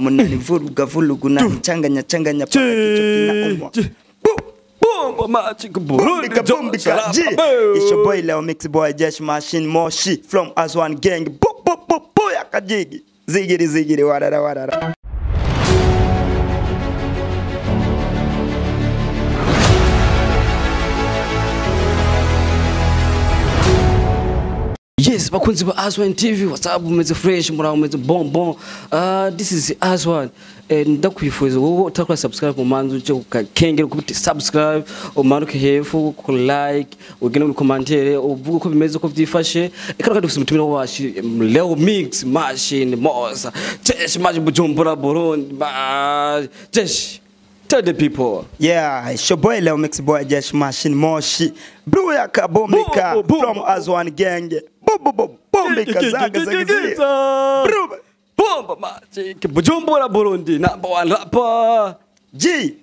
Mnanivuruga vurugu na changanya changanya paka kichwa kinaumwa. Bomba magic Burundi. Bombika bombika G. It's your boy Leo Mix Boy Jesh Machine Moshi from Aswan Gang. Bo bo bo bo yakajigi. Zigiri zigiri warara warara. Yes, bakunzi ba Aswan TV, what's up? Umeze fresh, muraho umeze bon bon. This is Aswan. Ndakwifuza wowe utakora subscribe mu manzu uje ukakengera ukubita subscribe, umanuke hepfo ku like, ugende muri commentaire uvuge uko bimeze uko vyifashe. Eka dufise umutumire wacu Leo Mix Machine Mosa. Jesh Machine Bujumbura Burundi. Jesh, tell the people. Yeah, it's your boy Leo Mix Boy Jesh Machine Moshi. Booyaka bombika from Aswan Gang. Bo bo bombika zaga zaga zaga. Bomba magic Bujumbura Burundi number one rapper G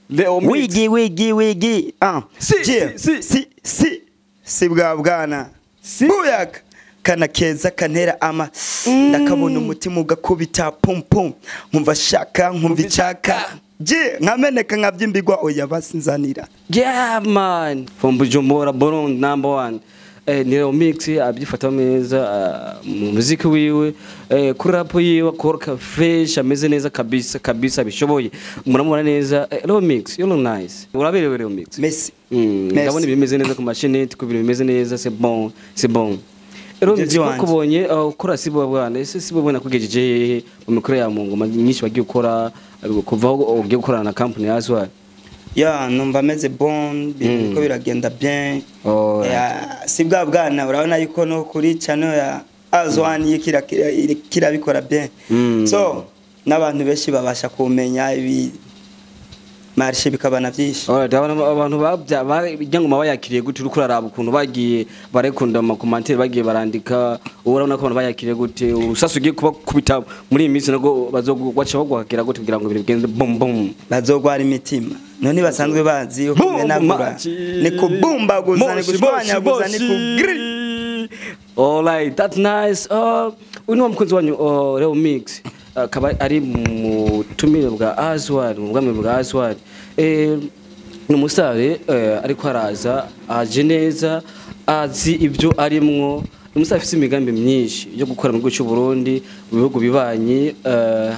Leo Mix. Wigi wigi wigi. Si, G si, si si si bwa bwana. Si. Booyaka kana keza kantera ama ndakabona umutima ugakubita pum pum nkumva shaka nkumva icaka. G nkameneka nkabyimbigwa oya basinzanira. Yeah man, from Bujumbura Burundi number one. Ni Leo Mix abyifata neza mu muziki wiwe, kuri rap yiwe akora fresh ameze neza kabisa kabisa bishoboye, muramubona neza. Leo Mix, you look nice, uraberewe Leo Mix. Merci. Ndabona ibimeze neza ku machine, ku bintu bimeze neza, c'est bon, c'est bon. Leo Mix kubonye ukora sibo bwana, ese sibo bwana kugejeje hehe mu mikoro ya mu ngoma nyinshi bagiye ukora kuva aho ugiye gukorana na company ya Aswan? Ya numva meze bon, biriko biragenda bien. Ya si bwa bwana urabona yuko no kuri channel ya Aswan yikira kirabikora bien. So n'abantu benshi babasha kumenya ibi marché bikabana byinshi. Alright, abantu babyangoma bayakiriye gute uri kuraraba ukuntu bagiye barekunda ama commentaire bagiye barandika, urabona ko abantu bayakiriye gute usasa ugiye kuba kubita muri iyi minsi nago bazogwacha bagwakira gute kugira ngo ibintu bigende bom bom. Bazogwara imitima. None basanzwe bazi yo kumenagura. Ni kubumbaguza, ni gushwanyaguza, ni kugri. Alright, that's nice. Uyu ni mukunzi wanyu Leo Mix. Akaba ari mu tumire bwa Aswan, mu bwami bwa Aswan. Ni umusare ariko araza aje neza azi ibyo arimwo. Umusare afite imigambi myinshi yo gukora mu gihugu cy'u Burundi, mu bihugu bibanyi,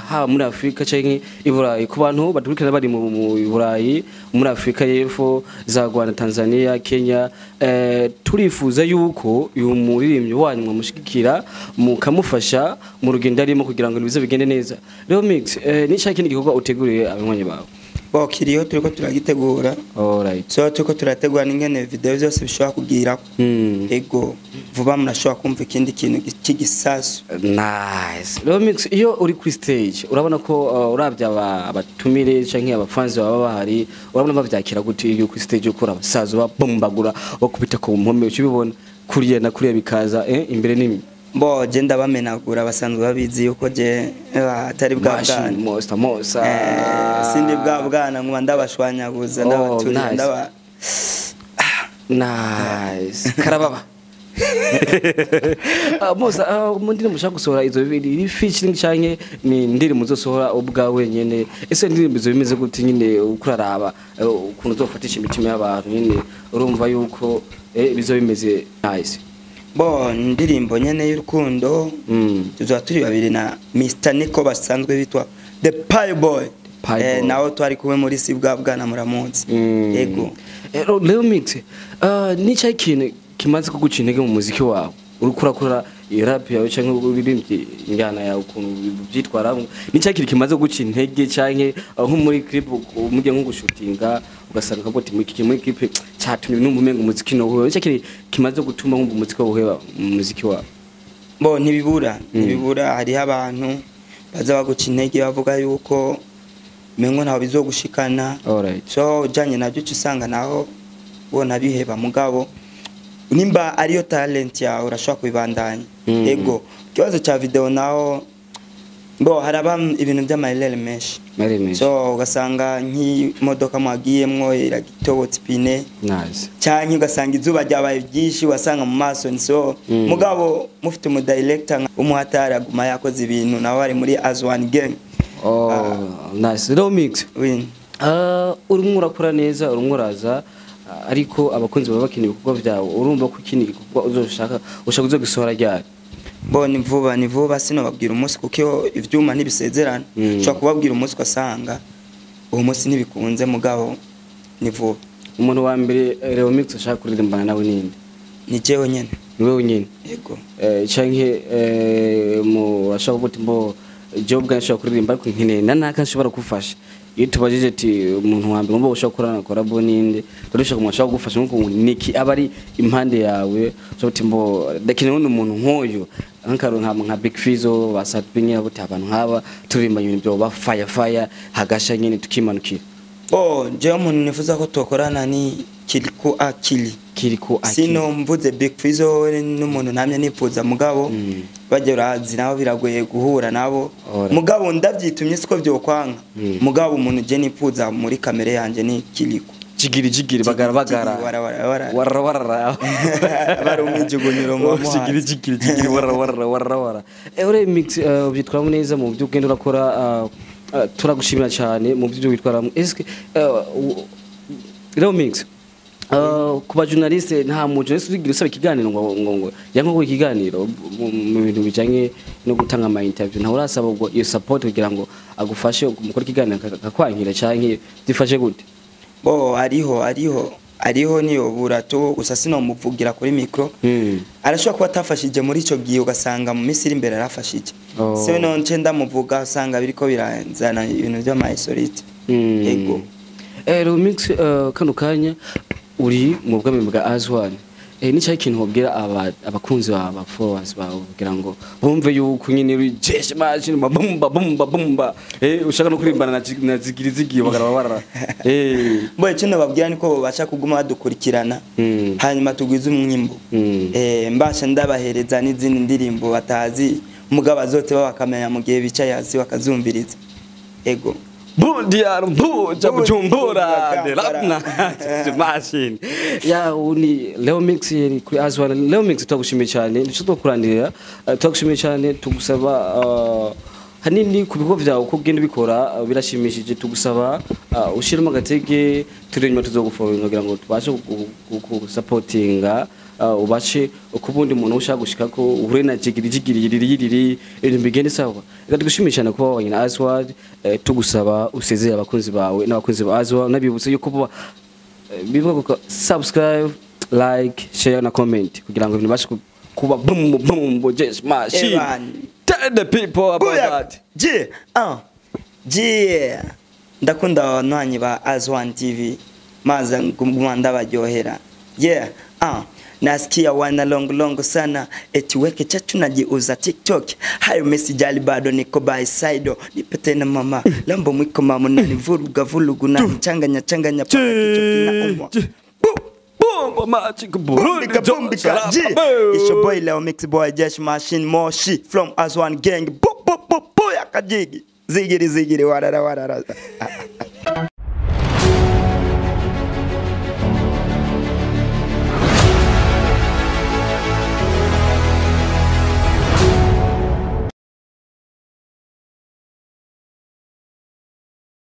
haba muri Afrika canke i Burayi. Ku bantu badukurikirana bari mu Burayi, muri Afrika y'Epfo, za Rwanda, Tanzania, Kenya, turifuza yuko uyu muririmbyi wanyu mwamushigikira mukamufasha mu rugendo arimo kugira ngo ibize bigende neza. Leo Mix, ni cya kindi gikorwa uteguriye abanywanyi bawe? Bo kiriyo turiko turagitegura. Alright. So turiko turategura n'ingene video byose bishobora kugira. Ego vuba murashobora kumva ikindi kintu cy'igisasu. Nice. Leo Mix, iyo uri kuri stage urabona ko urabya abatumire canke abafanzi baba bahari, urabona bavyakira gute iyo kuri stage ukora abasaza babombagura bakubita ku mpome ukibibona kuriya na kuriya bikaza imbere nimi? Bo je ndabamenagura basanzwe babizi yuko je atari bwa bwana. Mosta mosa. Sindi bwa bwana nkuba ndabashwanyaguza ndabaturira ndaba. Nice. Karababa. Mosa mu ndirimbo ushaka gusohora izo bibiri featuring canke ni ndirimbo uzosohora ubwawe nyene? Ese ndirimbo izo bimeze gute nyine ukuraraba ukuntu uzofatisha imitima y'abantu nyine urumva yuko bizo bimeze nice? Bo ndirimbo nyene y'urukundo tuzoba turi babiri na Mr Nico basanzwe bitwa The Pie Boy. Naho twari kumwe muri si bwa bwana muramunsi. Yego. Leo Mix, ni cya kintu kimaze kuguca intege mu muziki wawe uri kurakora rap yawe canke uririmbye injyana yawe ukuntu byitwaramo, ni cya kintu kimaze kuguca intege canke nko muri clip mujye nko gushutinga ugasanga ko ati muri clip cyatumye numva umenga umuziki no huwe, cya kintu kimaze gutuma nkumva umuziki wawe mu muziki wawe? Bo ntibibura, ntibibura. Hariho abantu baza baguca intege bavuga yuko mengo ntaho bizogushikana. So ujanye nabyo usanga naho bona biheba, mugabo nimba ariyo talent yawe urashobora kubibandanya. Ego kibazo cha video naho bo haraba ibintu by'amayelele menshi. So ugasanga nk'imodoka mwagiyemwo iragitobotse ipine. Nice. Cyane ugasanga izuba ryabaye byinshi wasanga mu maso ni so. Mugabo mufite mu director umuhatari aguma yakoze ibintu nawe ari muri Aswan Gang. Oh, nice. Leo Mix. Oui. Urimo urakora neza, urimo uraza, ariko abakunzi baba bakeneye ibikorwa byawe. Urumva ko ikindi gikorwa uzoshaka ushaka uzogisohora ryari? Bo ni vuba, ni vuba, sinobabwira umunsi kuko iyo ivyuma ntibisezerana. Nshobora kubabwira umunsi ugasanga uwo munsi ntibikunze, mugabo ni vuba. Umuntu wa mbere Leo Mix ashaka kuririmbana nawe ninde? Ni jewe nyene. Ni wewe nyene? Yego. Canke mu ashaka kuvuga mbo job bwa nshobora kuririmba ariko nkeneye na naka nshobora kufasha. Iyo tubajije ati umuntu wa mbere ngomba ushaka gukorana collab ninde, turashaka umuntu ashaka kugufasha nkuko Niki aba ari impande yawe, ushobora uti mbo ndakeneye undi muntu nk'uyu nkaro nka Big Fizzo ba Satbinye abo abantu nk'aba turirimba ibintu byo ba fire fire hagasha nyene tukimanukira. Bo jewe umuntu nifuza ko tukorana ni Kirikou Akili. Kirikou Akili. Sino mvuze Big Fizzo n'umuntu namye nifuza, mugabo bajya urazi nabo biragoye guhura nabo. Mugabo ndavyitumye siko byokwanga. Mugabo umuntu je nifuza muri kamere yanje ni Kirikou. Jigiri jigiri bagara bagara. Wara wara wara. Wara wara. Bari umwijugunyiro mu muhanzi. Jigiri jigiri jigiri wara wara wara wara. Ure mix ubyitwaramo neza mu byo ugenda urakora, turagushimira cyane mu byo witwaramo. Eske Leo Mix kuba journaliste nta mu journaliste ugira usaba ikiganiro ngo ngo ngo yanko ko ikiganiro mu bintu bijanye no gutanga ama interview, nta urasaba ubwo iyo support kugira ngo agufashe mukora ikiganiro akakwankira canke bifashe gute? Bo ariho ariho ariho niyo burato gusa sinomuvugira kuri micro. Arashobora kuba atafashije muri ico gihe ugasanga mu minsi iri imbere arafashije. Se no nce ndamuvuga usanga biriko biranzana ibintu by'ama insolite. Yego. Leo Mix kano kanya uri mu bwami bwa Azwan. Ni cyayi kintu wabwira abakunzi bawe, aba followers bawe kugira ngo bumve yuko nyine uri jeje machine babumba bumba bumba, ushaka no kurimbana na zigiri zigiri bagara barara. Bo icyo nababwira niko babasha kuguma badukurikirana, hanyuma tugwize umwimbo. Mbasha ndabahereza n'izindi ndirimbo batazi, mugabo azote bakamenya mu gihe bicaye hasi bakazumviriza. Ego. Bundiar mbuja Bujumbura de labna machine. Ya uni Leo Mix yeri kuri Azwan. Leo Mix twagushimiye cyane, nico twakurandirira, twagushimiye cyane, tugusaba hanini ku bigo vyawe uko ugenda ubikora, birashimishije, tugusaba ushiremo agatege, turi inyuma tuzogufollowinga kugira ngo tubashe gusupportinga, ubashe uko ubundi muntu ushaka gushika ko uhure na jigiri jigiri yiriri yiriri ibintu bigende sawa. Reka tugushimire cyane kuba wabanye na Azwan, tugusaba usezere abakunzi bawe n'abakunzi ba Azwan, nabibutse yuko bivuga ko subscribe, like, share na comment kugira ngo ibintu bibashe kuba boom boom just machine. Evan. Tell the people about Booyah. that. G G ndakunda abanywanyi ba Azwan TV, maze nguma ndabaryohera. Yeah, nasikia wana long long sana eti weke chachu najiuza TikTok, hayo mesijali bado niko by side, nipe tena mama lambo mwiko mama nanivuruga vurugu na changanya changanya paka kichwa kinaumwa. Bomba magic Burundi. Bombika bombika G. It's your boy Leo Mix Boy Jesh Machine Moshi from Azwan Gang. Bo bo bo bo yakajigi. Zigiri zigiri warara warara.